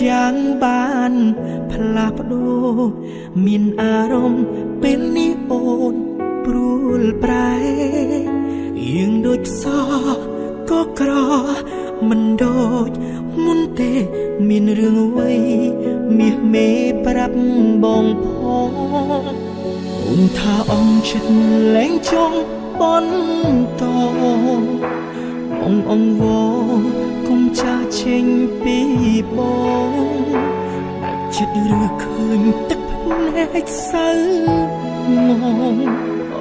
យ៉ាងបានផ្លាស់ប្ដូរមានអារម្មណ៍ពេលនេះអូនព្រួលប្រែយើងដូចខ្សោក៏ក្រមិនដូចមុនទេមានរឿងអ្វីមាសមេប្រាប់បងផងអូនថាអងចិត្តលែងចង់បន្តបងអងវគុំចាចេញពីបងតែចិត្តឬឃើញទឹកភ្នែកសៅមង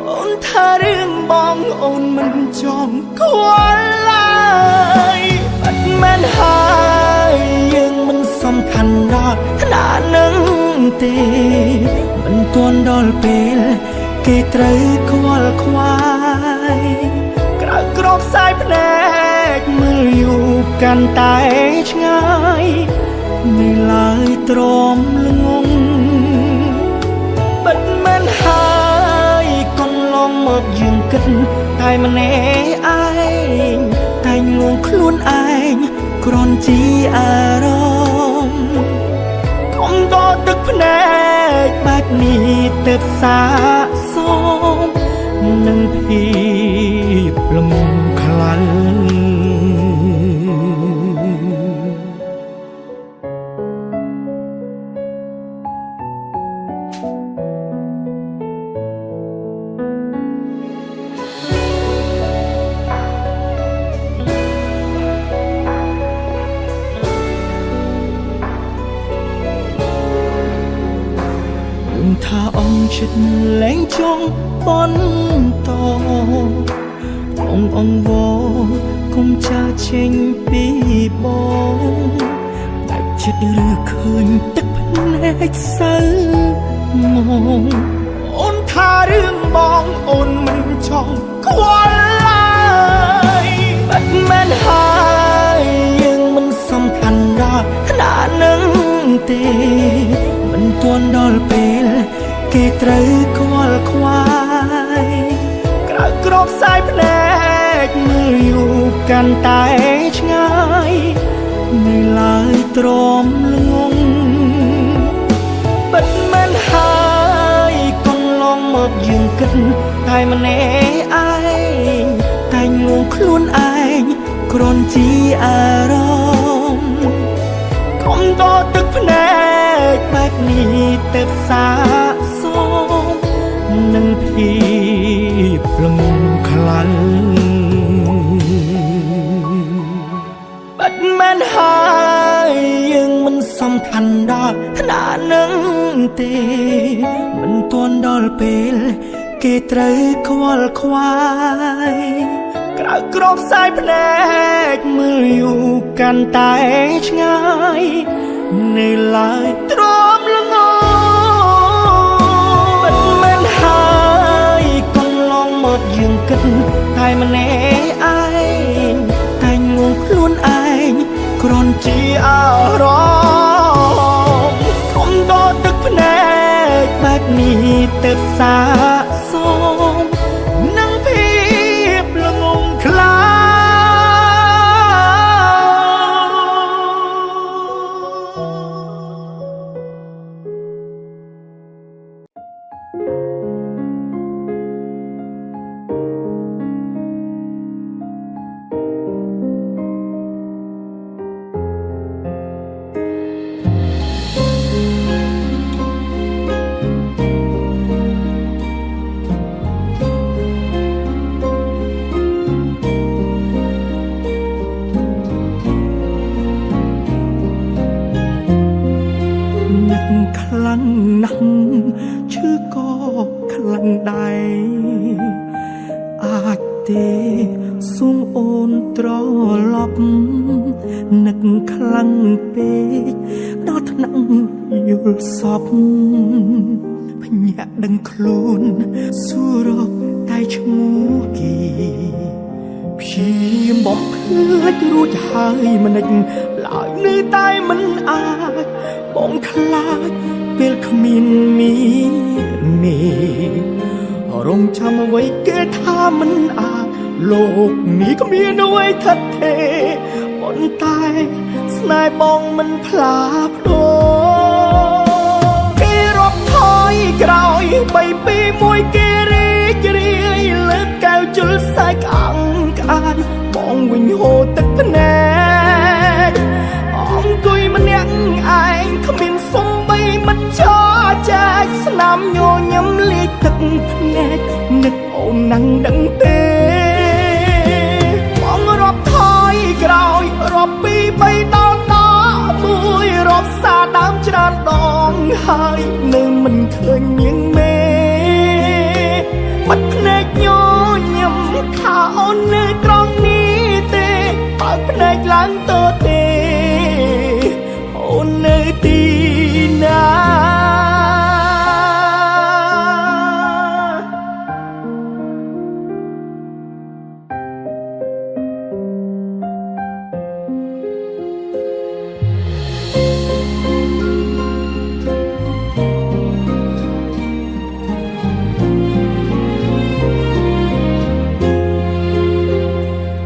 អូនថារឿងបងអូនមិនចង់ខ្វល់ឡើយបាត់មែនហើយយើងមិនសំខាន់ដល់ថ្នាក់នឹងទេមិនទាន់ដល់ពេលគេត្រូវខ្វល់ខ្វាយក្រៅក្របខ្សែភ្នែកមើលយូរកាន់តែឆ្ងាយនៅឡើយទ្រាំល្ងងបិទមិនហើយកន្លងមកយើងគិតតែម្នាក់ឯងតែងលួងខ្លួនឯងគ្រាន់ជាអារម្មណ៍កុំដកទឹកភ្នែកបែបនេះទៅសាកសមនឹងភាពល្ងងខ្លៅថាអងចិត្តលែងចង់បន្តបងអងវគុំចាចេញពីបងតែចិត្តឬឃើញទឹកភ្នែកសៅមងអូនថារឿងបងអូនមិនចង់ខ្វល់ឡើយបាត់មែនហើយយើងមិនសំខាន់ដល់ថ្នាក់នឹងទេមិនទាន់ដល់ពេលគេត្រូវខ្វល់ខ្វាយក្រៅក្របខ្សែភ្នែកមើលយូរកាន់តែឆ្ងាយនៅឡើយទ្រាំល្ងងបិទមិនហើយកន្លងមកយើងគិតតែម្នាក់ឯងតែងលួងខ្លួនឯងគ្រាន់ជាអារម្មណ៍កុំដកទឹកភ្នែកបែបនេះទៅសាកសមនឹងភាពល្ងងខ្លៅបាត់មែនហើយយើងមិនសំខាន់ដល់ថ្នាក់នឹងទេមិនទាន់ដល់ពេលគេត្រូវខ្វល់ខ្វាយក្រៅក្របខ្សែភ្នែកមើលយូរកាន់តែឆ្ងាយនៅឡើយទ្រាំល្ងងមិនមែនហើយកន្លងមកយើងគិតតែម្នាក់ឯងតែងលួងខ្លួនឯងគ្រាន់ជាអារម្មណ៍កុំដកទឹកភ្នែកបែបនេះទៅសាកសមនឹងភាពល្ងងខ្លៅខ្លាំងណាស់ឈឺក៏ខ្លាំងដែរអាចទេសូមអូនត្រឡប់នឹកខ្លាំងពេកដល់ថ្នាក់យល់សពភ្ញាក់ដឹងខ្លួនសួររកតែឈ្មោះគេព្យាយាមបំភ្លេចរួចហើយមិននិចឡើយនៅតែមិនអាចបងខ្លាចពេលគ្មានមីមេរងចាំអ្វីគេថាមិនអាចលោកនេះគ្មានអ្វីថិតថេរប៉ុន្តែ ស្នេហ៍បងមិនផ្លាស់ប្ដូរគេរាប់ថយក្រោយ3 2 1គេរីករាយលើកកែវជុលសាយក្អង្ក្អានបងវិញហូរទឹកភ្នែកអង្គុយម្នាក់ឯងគ្មានសំបីមិត្តចរចែកស្នាមញញឹមលាយទឹកភ្នែកនឹកអូនណាំងដឹងទេបងរាប់ថយក្រោយរាប់ពី3ដល់11រាប់សារដើមច្រើនដងហើយនៅមិនឃើញនាងមេបាត់ភ្នែកញញឹមថាអូននៅត្រង់នេះទេបើកភ្នែកឡើងទៅទេអូននៅទីណា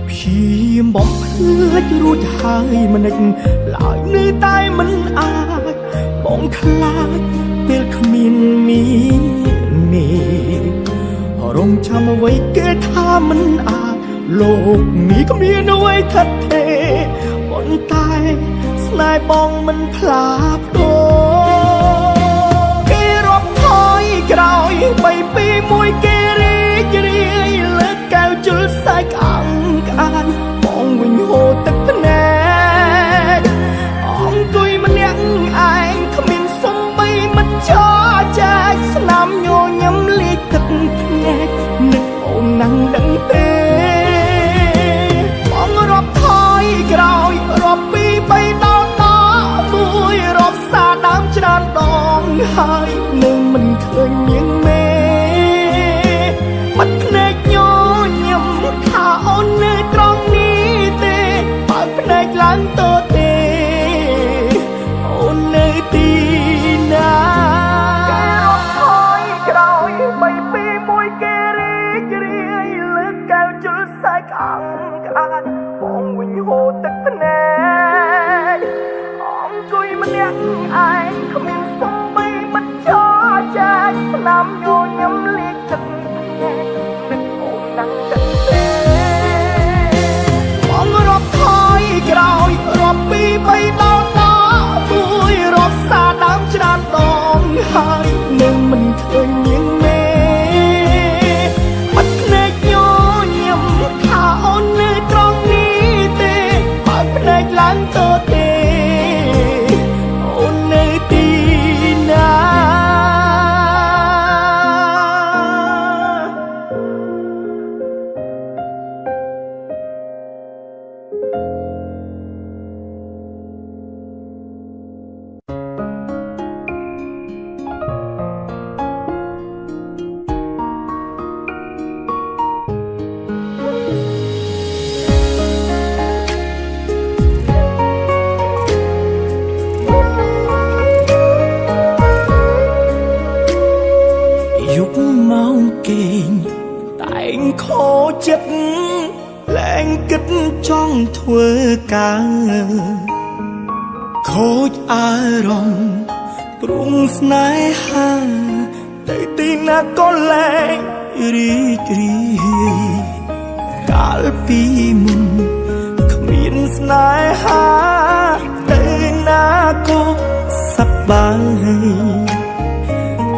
ព្យាយាមបំភ្លេចរួចហើយមិននិចឡើយនៅតែមិនអាចបងខ្លាចពេលគ្មានមីនីរងចាំអ្វីគេថាមិនអាចលោកនេះគ្មានអ្វីថិតថេរប៉ុន្តែស្នេហ៍បងមិនផ្លាស់ប្ដូរគេរាប់ថយក្រោយ3 2 1គេរីករាយលើកកែវជុលសាយក្អង្ក្អានបងវិញហូរទឹកភ្នែកអង្គុយម្នាក់ឯងគ្មានសំបីមិត្តចរចែកស្នាមញញឹមលាយទឹកភ្នែកនឹកអូនណាំងដឹងទេបងរាប់ថយក្រោយរាប់ពី3ដល់11រាប់សារដើមច្រើនដងហើយនៅមិនឃើញនាងមេបាត់ភ្នែកញញឹមថាអូននៅត្រង់នេះទេបើកភ្នែកឡើងទៅទេអូននៅទីណាគេរាប់ថយក្រោយ3 2 1គេរីករាយលើកកែវជុលសាយក្អង្ក្អានបងវិញហូរទឹកភ្នែកអង្គុយម្នាក់ឯងគ្មានសំបីមិត្តចរចែកស្នាមញញឹមលាយទឹកភ្នែកនឹកអូនណាំងដឹងទេបងរាប់ថយក្រោយរាប់ពី3ដល់11រាប់សារដើមច្រើនដងហើយនៅមិនឃើញនាងមេបាត់ភ្នែកញញឹមថាអូននៅត្រង់នេះទេបើកភ្នែកឡើងទៅទេអូននៅទីណាយប់ម៉ោងគេងតែងខោចិត្តលែងគិតចង់ធ្វើការខូចអារម្មណ៍ព្រោះស្នេហាទៅទីណាក៏លែងរីករាយកាលពីមុនគ្មានស្នេហាទៅណាក៏សប្បាយ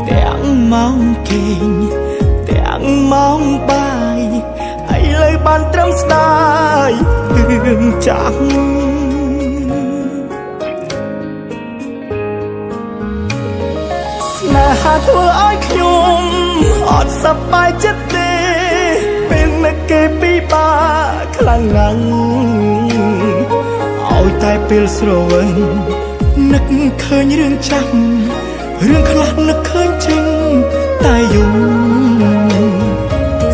ទាំងម៉ោងគេងទាំងម៉ោងបាយឥឡូវបានត្រឹមស្ដាយរឿងចាស់ស្នេហាធ្វើឲ្យខ្ញុំអត់សប្បាយចិត្តទេពេលនឹកគេពិបាកខ្លាំងណាស់ឲ្យតែពេលស្រវឹងនឹកឃើញរឿងចាស់រឿងខ្លះនឹកឃើញចេញតែយំ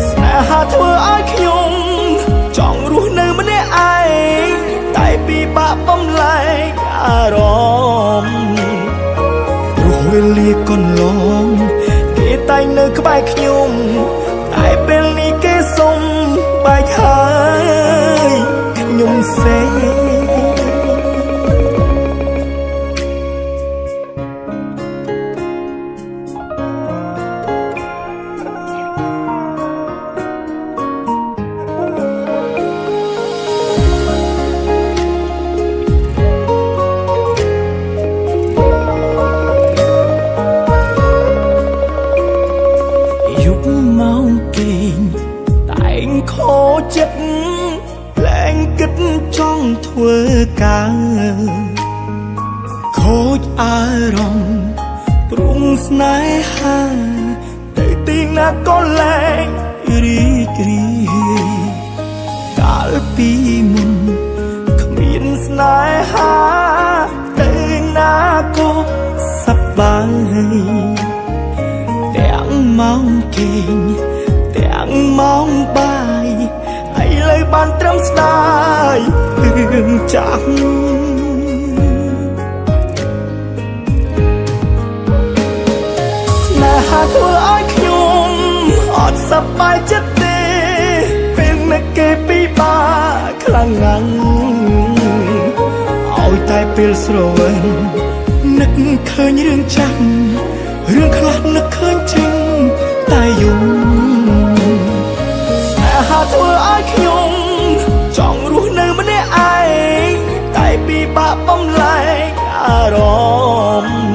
ស្នេហាធ្វើឲ្យខ្ញុំចង់រស់នៅម្នាក់ឯងតែពិបាកបំលែងអារម្មណ៍ព្រោះវេលាកន្លងគេតែងនៅក្បែរខ្ញុំតែពេលនេះគេសុំបែកហើយខ្ញុំសេ គេងតែងខូចចិត្តលែងគិតចង់ធ្វើការខូចអារម្មណ៍ព្រោះស្នេហាទៅទីណាក៏លែងរីករាយកាលពីមុនគ្មានស្នេហាទៅណាក៏សប្បាយទាំងម៉ោងគេងទាំងម៉ោងបាយឥឡូវបានត្រឹមស្ដាយរឿងចាស់ ស្នេហាធ្វើឲ្យខ្ញុំអត់សប្បាយចិត្តទេពេលនឹកគេពិបាកខ្លាំងណាស់ឲ្យតែពេលស្រវឹងនឹកឃើញរឿងចាស់រឿងខ្លះនឹកឃើញចេញតែយំស្នេហាធ្វើឲ្យខ្ញុំចង់រស់នៅម្នាក់ឯងតែពិបាកបំលែងអារម្មណ៍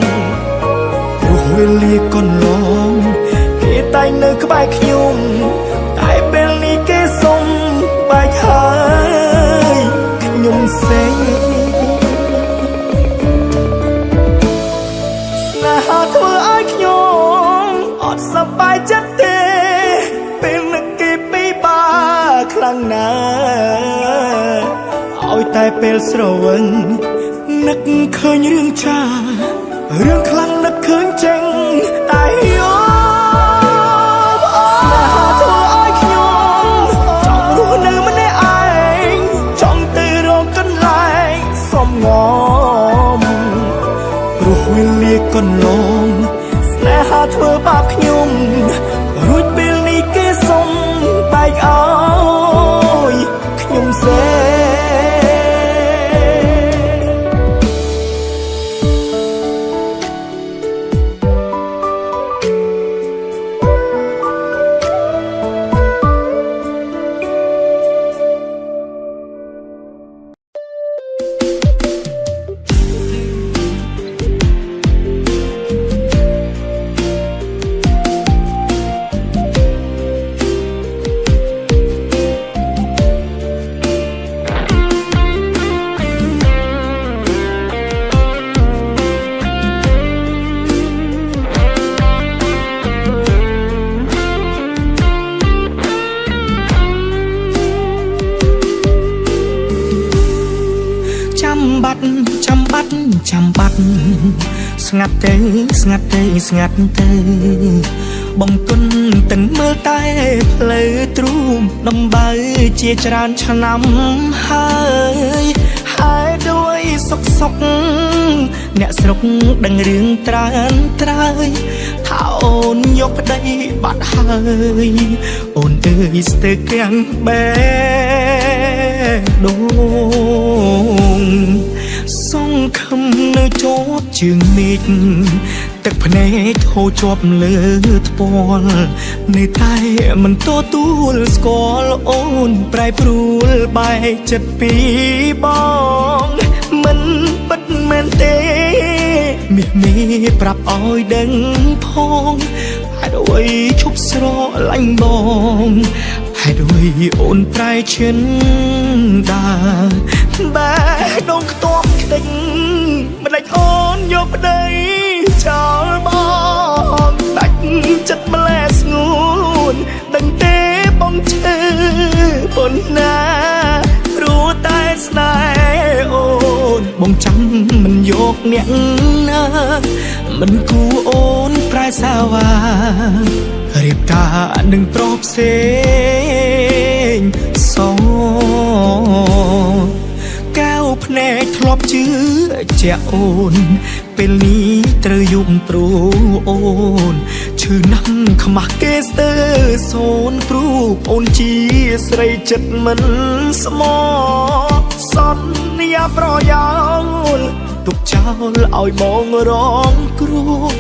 ព្រោះវេលាកន្លងគេតែងនៅក្បែរខ្ញុំតែពេលនេះគេសុំបែកហើយខ្ញុំសេងស្នេហាធ្វើឲ្យខ្ញុំអត់សប្បាយចិត្តទេពេលនឹកគេពិបាកខ្លាំងណាស់ឲ្យតែពេលស្រវឹងនឹកឃើញរឿងចាស់រឿងខ្លាំងនឹកឃើញចេញតែយប់ស្នេហាធ្វើឲ្យខ្ញុំចង់រស់នៅម្នាក់ឯងចង់ទៅរកកន្លែងសំងំព្រោះវេលាកន្លងស្នេហាធ្វើបាបខ្ញុំរួចពេលនេះគេសុំបែកឲ្យខ្ញុំសេ ចាំបាត់ចាំបាត់ចាំបាត់ស្ងាត់ទៅស្ងាត់ទៅស្ងាត់ទៅបងទុនទាំងមើលតែផ្លូវទ្រូងដំបៅជាច្រើនឆ្នាំហើយហើយដោយសុកសុកអ្នកស្រុកដឹងរឿងត្រើនត្រើយថាអូនយកប្តីបាត់ហើយអូនអើយស្ទើរកាំងបេះដូងសង្ឃឹមនៅជាប់ជើងមេឃទឹកភ្នែកហូរជាប់លើថ្ពាល់នៅតែមិនទទួលស្គាល់អូនប្រែប្រួលបែកចិត្តពីបងមិនពិតមែនទេមាសមេប្រាប់ឲ្យដឹងផងហេតុអ្វីឈប់ស្រឡាញ់បងហេតុអ្វីអូនប្រែឈិនដាបែដងខ្ទាប់ខ្ទេចម្ដេចអូនយកប្តីចោលបងដាច់ចិត្តម្លែស្ងួនដឹងទេបងឈឺប៉ុណ្ណាព្រោះតែស្នេហ៍អូនបងចាំមិនយកអ្នកណាមិនគួរអូនប្រែសាវ៉ារៀបការនឹងប្រុសផ្សេងសងកែវភ្នែកធ្លាប់ជឿជាក់អូនពេលនេះត្រូវយំព្រោះអូនឈឺណាស់ខ្មាស់គេស្ទើរសូនព្រោះអូនជាស្រីចិត្តមិនស្មោះសន្យាប្រយោលទុកចោលឲ្យបងរងគ្រោះ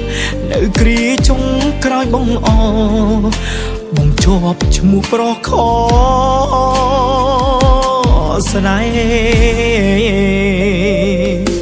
នៅគ្រាចុងក្រោយបងអបងជាប់ឈ្មោះប្រខស្នេហ៍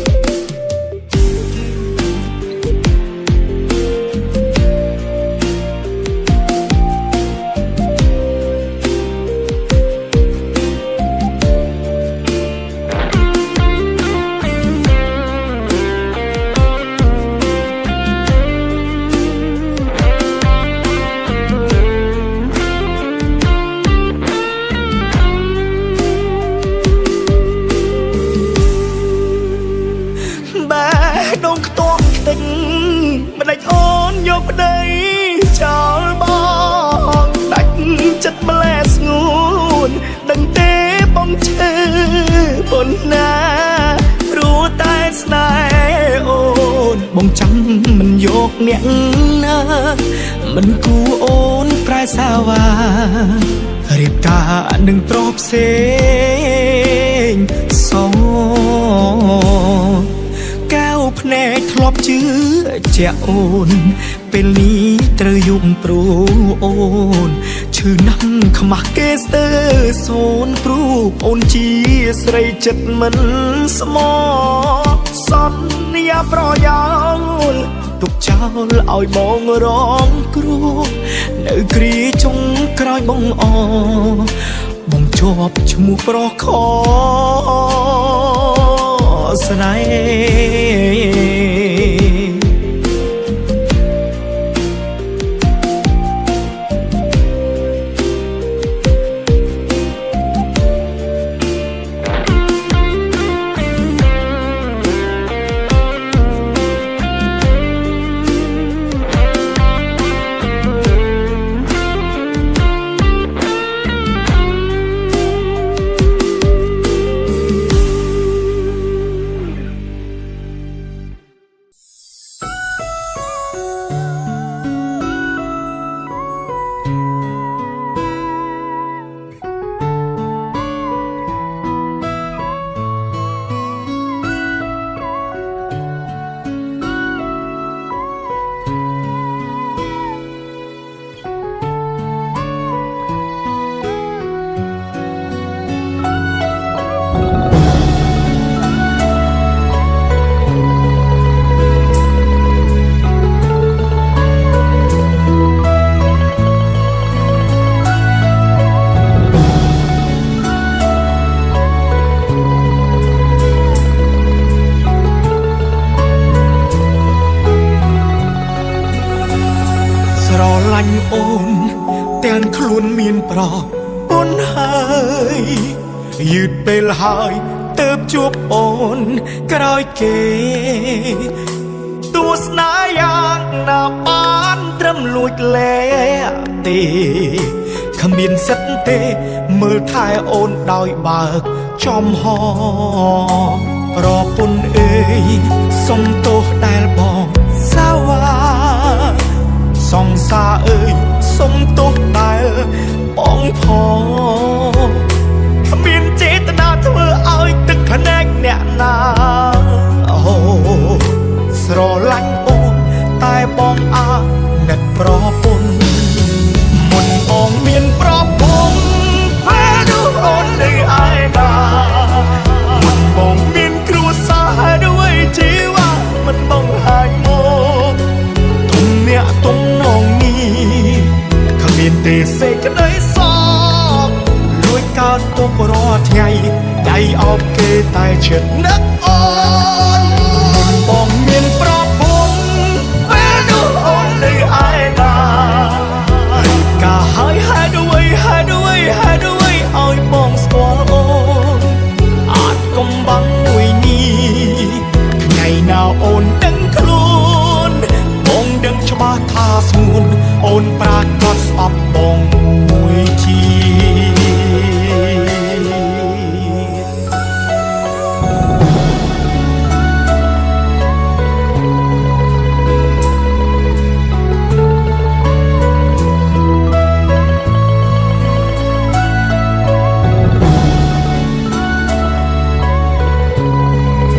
កអ្នកណាមិនគួអូនប្រែសាវ៉ារៀបការនឹងប្រុសផ្សេងសងកែវភ្នែកធ្លាប់ជឿជាក់អូនពេលនេះត្រូវយំព្រោះអូនឈឺណាស់ខ្មាស់គេស្ទើរសូនព្រោះអូនជាស្រីចិត្តមិនស្មោះសន្យាប្រយោលទុកចោលឲ្យបងរងគ្រោះនៅគ្រាចុងក្រោយបងអបងជាប់ឈ្មោះប្រខស្នេហ៍ ស្រឡាញ់អូនទាំងខ្លួនមានប្រពន្ធហើយយឺតពេលហើយទៅជួបអូនក្រោយគេទស្សនាយ៉ាងណាបានត្រឹមលួចលែទេគ្មានសិទ្ធទេមើលថែអូនដោយបើកចំហប្រពន្ធអើយសុំទោសដែលបងសាវ៉ា សង្សារអើយសុំទោសដែលបងផងគ្មានចេតនាធ្វើឲ្យទឹកភ្នែកអ្នកណាអូស្រឡាញ់អូនតែបងអាណិតប្រពន្ធមុនបងមានប្រពន្ធពេលនោះអូននៅឯណាមុនបងមានគ្រួសារด้วยជីវ៉ាមិនបងហាញមក ទំនាក់ទំនងនេះគ្មានទេសេចក្តីសោកលួចកើតទុករាល់ថ្ងៃដៃអោបគេតែជិតនឹកអូនមុនបងមានប្រពន្ធពេលនោះអូននៅឯណារៀបការហើយហេតុអ្វីហេតុអ្វីហេតុអ្វីឲ្យបងស្គាល់អូនអាចកំបាំងមួយនេះថ្ងៃណាអូនដឹងខ្លួនបងដឹងច្បាស់ថាស្ងួនអូនប្រាកដស្អប់បងមួយជា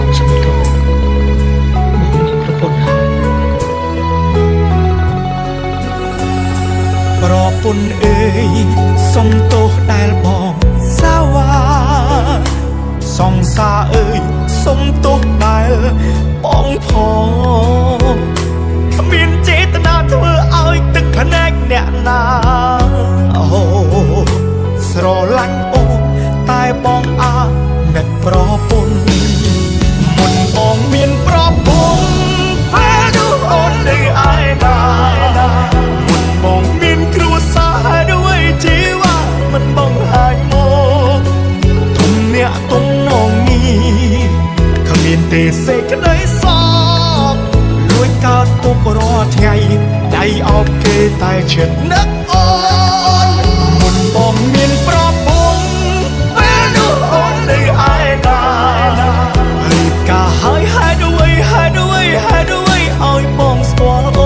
បងសុំទោសបងមានប្រពន្ធហើយ ប្រពន្ធអើយសុំទោសដែលបងសាវ៉ាសង្សារអើយសុំទោសដែលបងផងគ្មានចេតនាធ្វើឲ្យទឹកភ្នែកអ្នកណាអូស្រឡាញ់អូនតែបងអាណិតប្រពន្ធមុនបងមានប្រពន្ធពេលនោះអូននៅឯណាមុនបងមានគ្រួសារด้วยជីវ៉ាមិនបងហាញមកទំនាក់ទំនងនេះគ្មានទេសេចក្តីសោកលួចកើតទុករាល់ថ្ងៃដៃអោបគេតែជិតនឹកអូនមុនបងមានប្រពន្ធពេលនោះអូននៅឯណារៀបការហើយហេតុអ្វីហេតុអ្វីហេតុអ្វីឲ្យបងស្គាល់អូ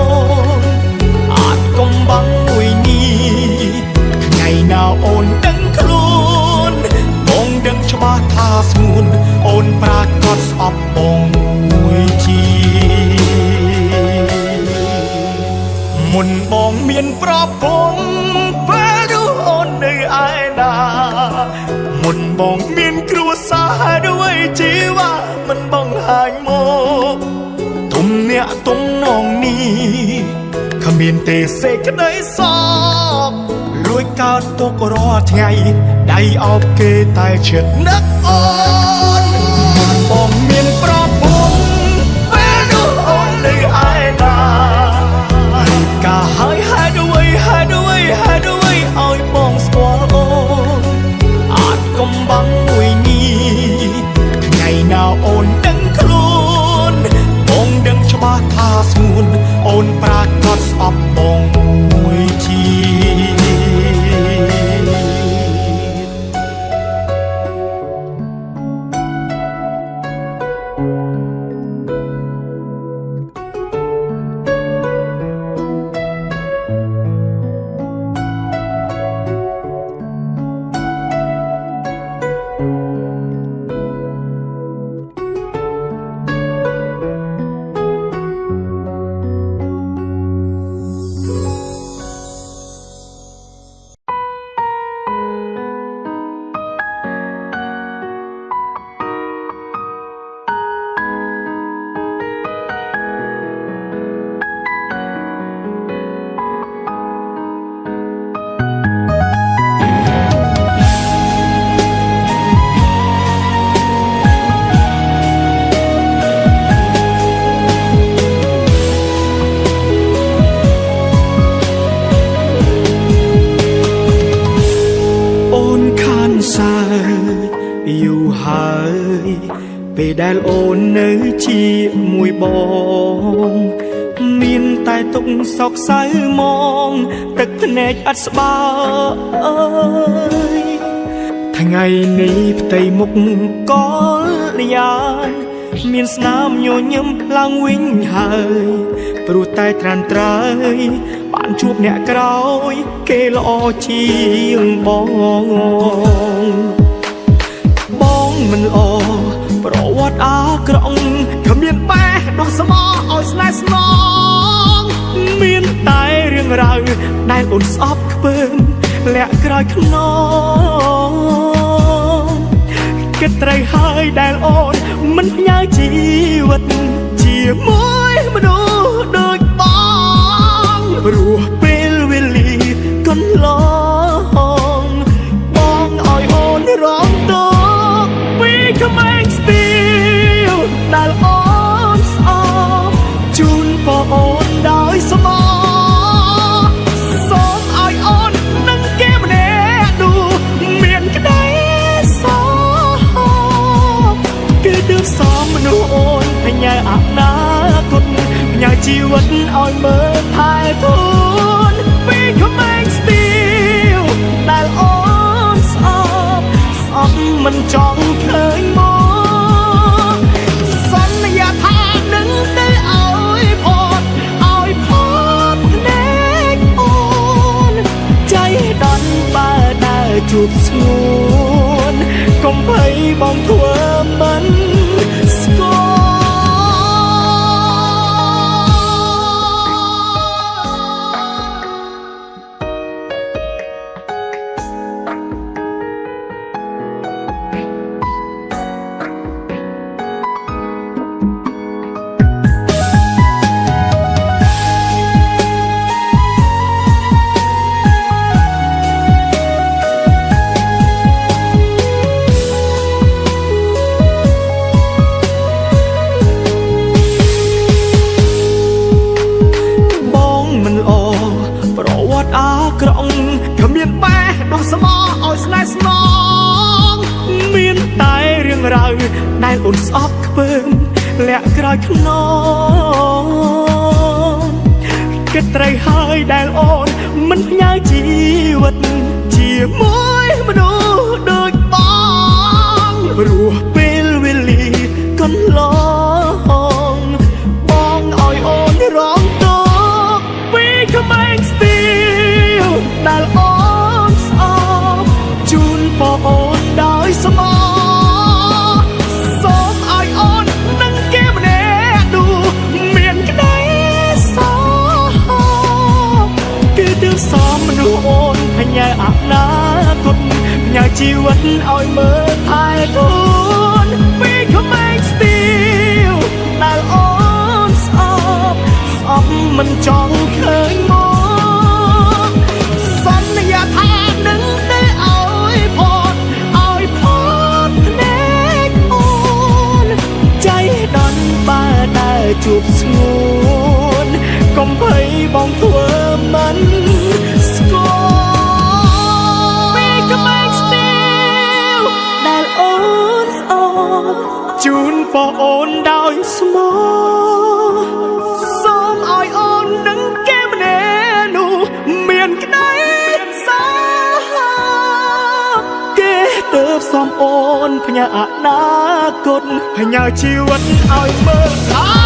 េតុអ្វីជីវ៉ាមិនបង្ហាញមក ទំនាក់ទំនងនេះគ្មានទេសេចក្តីសោកលួចកើតទុករាល់ថ្ងៃដៃអោបគេតែឈិតនឹកអូនមុនបងមានប្រពន្ធពេលនោះអូននៅឯណាកាហើយហេតុអ្វីហេតុអ្វីហេតុអ្វីឲ្យបងស្គាល់អូនអាចកំបាំងមួយនេះថ្ងៃណាអូនដឹងខ្លួន បងដឹងច្បាស់ថាស្ងួនអូនប្រាកដស្អប់បងមួយជី អូនខានសើចយូរហើយពេលដែលអូននៅជាមួយបងមានតែទុកសោកសៅមងទឹកភ្នែកឥតស្បើអើយថ្ងៃនេះផ្ទៃមុខកលយានមានស្នាមញញឹមឡើងវិញហើយព្រោះតែត្រានត្រើយបានជួបអ្នកក្រោយគេល្អជាងបង បងមិនល្អប្រវត្តិអាក្រក់គ្មានបែះដោះស្មោឲ្យស្នេហ៍ស្នងមានតែរឿងរ៉ាវដែលអូនស្អប់ខ្ពើមលាក់ក្រោយខ្នងគិតត្រូវហើយដែលអូនមិនផ្ញើជីវិតជាមួយមនុស្សដូចបងព្រោះពេលវេលាកន្លងបងឲ្យអូនរងទុក្ខពីក្មេងស្ទីលដែលអូនស្អប់ជូនពរអូនដោយស្មោះសូមឲ្យអូននឹងគេម្នាក់នោះមានក្តីសោកគឺទើបសមមនុស្សអូនផ្ញើអនាគតផ្ញើជីវិតឲ្យមើលថែទួនពីក្មេងស្ទីលដែលអូនស្អប់ស្អប់មិនចង់ឃើញមកសន្យាថានឹងទៅឲ្យផតឲ្យផតភ្នែកអូនចៃដន្យបើដើរជួបស្ងួនកុំភ័យបងធ្វើមិនស្គាល់ បងមិនល្អប្រវត្តិអាក្រក់គ្មានបែះដោះស្មោឲ្យស្នេហ៍ស្នងមានតែរឿងរ៉ាវដែលអូនស្អប់ខ្ពើមលាក់ក្រោយខ្នងគិតត្រូវហើយដែលអូនមិនផ្ញើជីវិតជាមួយមនុស្សដូចបងព្រោះពេលវេលាកន្លងបងឲ្យអូនរងទុក្ខពីក្មេងស្ទីលដែលអូនស្អប់ជូនពរអូនដោយស្មោះសូមឲ្យអូននឹងគេម្នាក់នោះមានក្តីសោកគឺទើបសមមនុស្សអូនផ្ញើអនាគតផ្ញើជីវិតឲ្យមើលថែទួន មិនចង់ឃើញមកសន្យាថានឹងទេឲ្យផតឲ្យផតភ្នែកអូនចៃដន្យបើដើរជួបស្ងួនកុំភ័យបងធ្វើមិនស្គាល់ពីក្មេងស្ទីវដែលអូនស្អប់ជូនពរអូនដោយស្មោះសូមឲ្យអូននឹងគេម្នាក់នោះមានក្តីសាគេទៅសំអូនផ្ញើអនាគតផ្ញើជីវិតឲ្យមើលថា